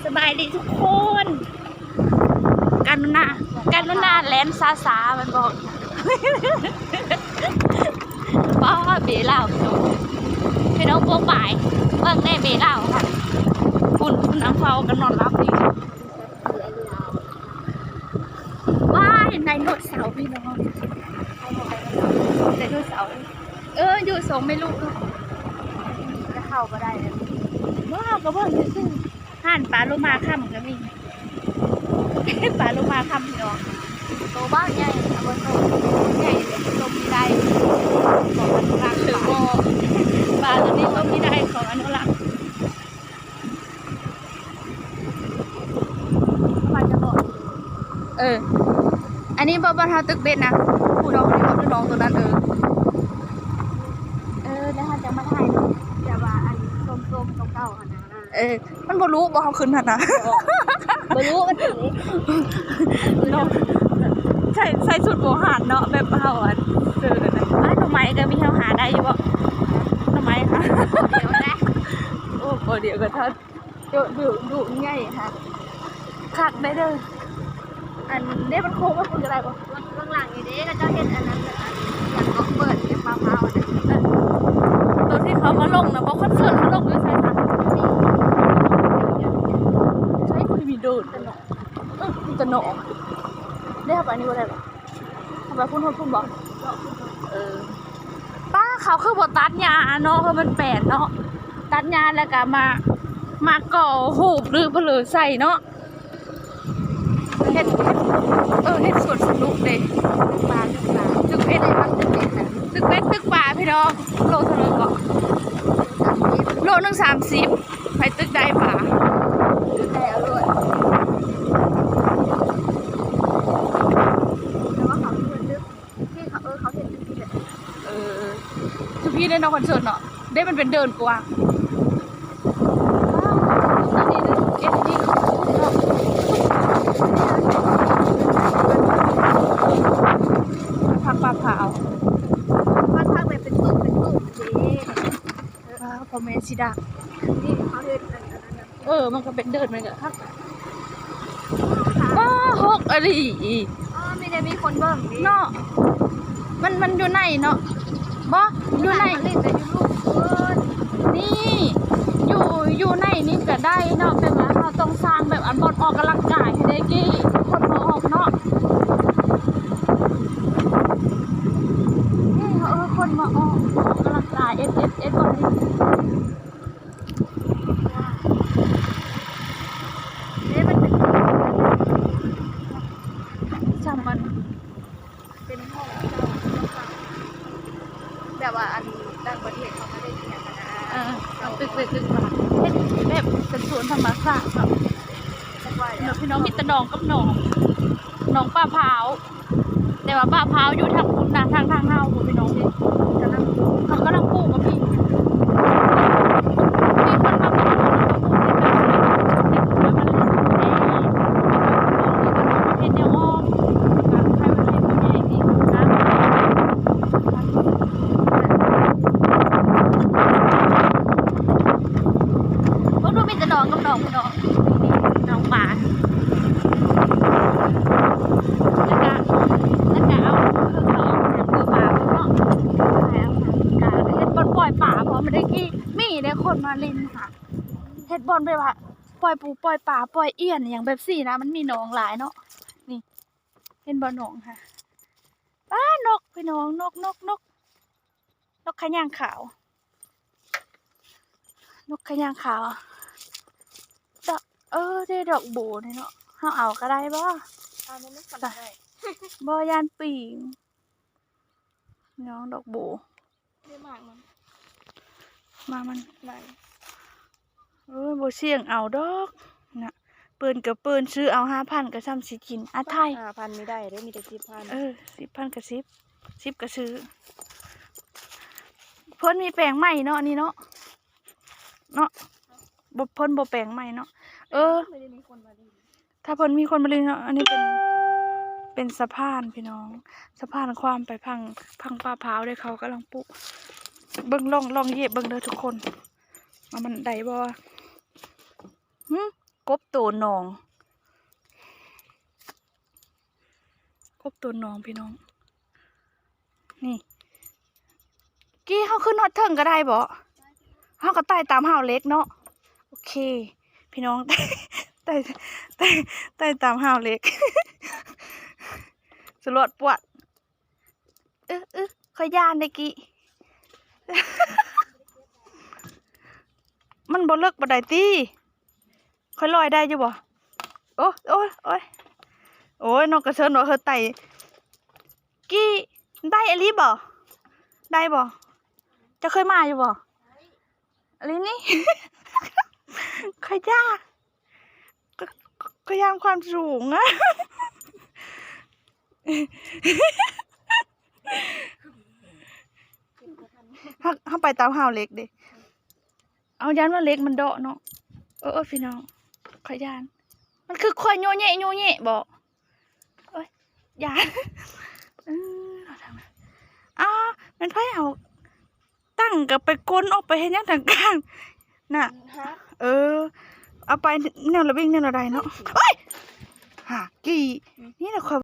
ສະບາຍດີທຸກຄົນ ກະລຸນາ ກະລຸນາແລ່ນຊ້າໆ ມັນບອກ ປ້າ ເບລາວ ພີ່ນ້ອງ ພວກບາຍ ເບິ່ງແດ່ເບລາວ ພຸ້ນ ຜູ້ນຳເຝົ້າກະນອນຫຼັບຢູ່ ວ້າ ເຫັນໄດໂນເສົາພີ່ນ້ອງ ໄດໂນເສົາ ເອີ ຢູ່ສອງແມ່ລູກ ຈະເຂົ້າບໍ່ໄດ້ ບໍ່ ເຮົາກະເບິ່ງຊື່ໆ ຮ້ານປາໂລມາຄຳກະມີ ປາໂລມາຄຳພີ່ນ້ອງ ໂຕບັກໃຫຍ່ ເອົາເບິ່ງໂຕໃຫຍ່ເລີຍ ຕົວນີ້ໄດ້ ຂອງອະນຸລັກ ຫຼືບໍ່ ປາໂຕນີ້ຕົວນີ້ໄດ້ ຂອງອະນຸລັກ ເອີ ອັນນີ້ບໍ່ ບ່ອນເຮົາຕຶກເບັດນະ ຜູ້ນ້ອງນີ້ບໍ່ ຄືນ້ອງໂຕນັ້ນ ເອີ ເອີ ແລ້ວເຮົາຈະມາຖ່າຍຮູບ ແບບວ່າອັນສົ້ມໆ ເກົ່າໆ ຫັ້ນນະ ເອີ ມັນບໍ່ຮູ້ບໍ່ ເຮົາຂຶ້ນຫັ້ນນະ ບໍ່ຮູ້ມັນເປັນ ນ້ອງໃສ່ ໃສ່ຊຸດໂບຮານເນາະ ແບບເຮົາອັນ ເອີ ໜໍ່ໄມ້ກະມີ ເຮົາຫາໄດ້ຢູ່ບໍ່ ໜໍ່ໄມ້ ໂອ້ ບໍ່ດຽວກະທັນ ໂຈະດຸດຸໃຫຍ່ຫັ້ນ ຄັກໄດ໋ເດີ ອັນເດ້ ມັນໂຄ້ງໄປພຸ້ນກະໄດ້ບໍ່ ເບື້ອງຫຼັງນີ້ເດ້ ເຂົາເຈົ້າເຮັດອັນນັ້ນ ອັນຫຍັງກໍເປີດແບບພາວໆ ອັນນັ້ນ ໂຕທີ່ເຂົາມາລົງນະ ບໍ່ ຄອນເສີດເຂົາລົງຢູ່ໃສຊະ ໃສບໍ່ໄດ້ມີໂດນ ເອີ ມີແຕ່ໜອງ ເດ້ ເຮົາໄປນີ້ບໍ່ໄດ້ບໍ່ ເຮົາໄປພຸ້ນ ຮອດພຸ້ນບໍ່ ເອີ ປ້າ ເຂົາຄືບໍ່ຕັດຫຍ້າເນາະ ເພາະມັນແປນເນາະ ຕັດຫຍ້າແລ້ວກະມາ ມາກໍ່ຮູບຫຼືເຜລີໃສ່ເນາະ ເຮັດ ເຮັດ ເອີ ເຮັດສວນສະໜຸກເດ້ ຕຶກປາ ຕຶກປາ ຕຶກເບັດ ຕຶກເບັດ ຕຶກປາພີ່ນ້ອງ ໂລເທົ່າໃດເກາະ ໂລໜຶ່ງສາມສິບ ໃຜຕຶກໄດ້ປາ ຕຶກໄດ້ເອົາໂລດ ແຕ່ວ່າເຂົາເພິ່ນຕຶກ ທີ່ເຂົາ ເອີ ເຂົາເຮັດຈັ່ງຊີ້ແຫຼະ ເອີ ຄືພີ້ເດ້ເນາະ ຄອນເສີດເນາະ ເດ້ ມັນເປັນເດີ່ນກວ້າງ ຜັກປາຂາວ ມັນຜັກແບບເປັນຕຸ່ມເປັນຕຸ່ມເດ້ ວ້າວ ພໍ່ແມ່ຊິດັກ ນີ້ເຂົາເຮັດອັນ ອັນນັ້ນນະ ເອີ ມັນກະເປັນເດີ່ນ ມັນກະຄັກ ວ້າ ຫົກອີ່ຫຼີ ເອີ ມີແຕ່ມີຄົນເບິ່ງເນາະ ມັນ ມັນຢູ່ໃນເນາະ ບໍ່ ຢູ່ໃນ ນີ້ ຢູ່ ຢູ່ໃນນີ້ກະໄດ້ເນາະ ແຕ່ວ່າເຮົາຕ້ອງສ້າງແບບອັນບ່ອນອອກກຳລັງກາຍໃຫ້ໄດ້ກີ້ ຄົນມາອອກເນາະ ນີ້ ເອີ ຄົນມາອອກ ອອກກຳລັງກາຍ ເອັດ ເອັດ ເອັດ ບ່ອນນີ້ ເດ້ ມັນເປັນ ຊ່າງມັນ ເປັນຫ້ອງເຈົ້າ ເຈົ້າ ແບບວ່າອັນຕ່າງປະເທດເຂົາມາເຮັດອີ່ຫຍັງຫັ້ນນະ ເອີ ເຂົາຕຶກເປັນຕຶກວ່າ ເຮັດແບບເປັນສວນທຳມະຊາດເນາະ ແລ້ວພີ່ນ້ອງມີແຕ່ໜອງກັບໜອງ ໜອງປາພ້າວ ແຕ່ວ່າປາພ້າວຢູ່ທາງພຸ້ນນະ ທາງ ທາງເຮົາພຸ້ນພີ່ນ້ອງເດ້ ກຳລັງ ເຂົາກຳລັງປູກກະມີ ມີຄົນມາ ເຮັດແນວອ້ອມ ໃຫ້ມັນ ໃຫ້ມັນໃຫຍ່ນີ້ນະ ເບິ່ງດູ ມີແຕ່ໜອງກັບໜອງພີ່ນ້ອງ ໜອງປາ ແລ້ວກະ ແລ້ວກະເອົາເຄື່ອງເຂົາອອກຫາປາເນາະ ໃຫ້ເອົາຫາປາ ເຮັດບ່ອນປ່ອຍປາ ເພາະມັນໄດ້ກີ້ ມີໄດ້ຄົນມາຫຼິ້ນຫາ ເຮັດບ່ອນແບບວ່າປ່ອຍປູປ່ອຍປາ ປ່ອຍອຽນອີ່ຫຍັງແບບຊີ້ນະ ມັນມີໜອງຫຼາຍເນາະ ນີ້ ເຫັນບໍ່ໜອງຫະ ປ້າ ນົກພີ່ນ້ອງ ນົກ ນົກ ນົກ ນົກຂະຫຍາງຂາວ ນົກຂະຫຍາງຂາວ ດອກ ເອີ ເດ້ດອກໂບນີ້ເນາະ ເຮົາເອົາກະໄດ້ບໍ່? ເອົາແມ່ນ ມັນກະໄດ້ ບໍ່ຢ້ານປີງ ນ້ອງດອກໂບ ເດ້ໝາກມັນ ໝາກມັນ ໝາກ ເອີ ບໍ່ສ່ຽງເອົາດອກນະ ເປີ້ນກະເປີ້ນ ຊື້ເອົາຫ້າພັນກະຊ່ຳຊິກິນ ອາໄທ ຫ້າພັນມີໄດ້ເດ້ ມີແຕ່ສິບພັນ ເອີ ສິບພັນກະສິບ ສິບກະຊື້ ເພິ່ນມີແປງໃໝ່ເນາະ ອັນນີ້ເນາະ ເນາະ ບໍ່ ເພິ່ນບໍ່ແປງໃໝ່ເນາະ ເອີ ບໍ່ໄດ້ມີຄົນມາຫຼິ້ນ ຖ້າເພິ່ນມີຄົນມາຫຼິ້ນເນາະ ອັນນີ້ເປັນ ເປັນສະພານພີ່ນ້ອງ ສະພານຂ້າມໄປຝັ່ງ ຝັ່ງປ່າພ້າວເດ້ ເຂົາກຳລັງປູກ ເບິ່ງ ລອງ ລອງຢຽບເບິ່ງເດີທຸກຄົນ ວ່າມັນໄດ້ບໍ່ ຫື? ກົບໂຕໜອງ ກົບໂຕໜອງພີ່ນ້ອງ. ນີ້ ກີ້ເຮົາຂຶ້ນຮອດເທິງກໍໄດ້ບໍ່? ເຮົາກໍໄຕ່ຕາມຮາວເຫຼັກເນາະ. ໂອເຄ ພີ່ນ້ອງ ໄຕ່ ໄຕ່ ໄຕ່ຕາມຮາວເຫຼັກ ສະຫຼວດປວດ. ອຶ ອຶ ຂ້ອຍຢ້ານເດ້ກີ້ ມັນບໍ່ເລິກປານໃດຕິ? ຂ້ອຍລອຍໄດ້ຢູ່ບໍ່? ໂອ້ຍ ໂອ້ຍ ໂອ້ຍ ໂອ້ຍ ນ້ອງກະເຊີນວ່າເຮີໄຕ່ ກີ້ ໄດ້ອີ່ຫຼີບໍ່? ໄດ້ບໍ່? ເຈົ້າເຄີຍມາຢູ່ບໍ່? ອີ່ຫຼີນີ້ ຂ້ອຍຢ້ານ ຂ້ອຍ ຂ້ອຍຢ້ານຄວາມສູງ ເຮົາ ເຮົາໄປຕາມຮາວເຫຼັກເດ້. ເອົາ ຢ້ານວ່າເຫຼັກມັນເດາະເນາະ. ເອີ ເອີ ພີ່ນ້ອງ ຂ້ອຍຢ້ານ ມັນຄືຄວາຍໂຍເຍະໂຍເຍະບໍ? ໂອ້ຍ ຢ້ານ ເອີ ເອົາທາງນັ້ນ ອ້າວ ແມ່ນໃຜເອົາ ຕັ້ງກໍໄປກົ້ນອອກໄປເຮັດຫຍັງທາງກາງນະ? ຮະ? ເອີ ເອົາໄປແນວລະວິ່ງແນວລະໄດເນາະ. ໂອ້ຍ ຫາກີ້ ນີ້ແຫຼະຂ້ອຍ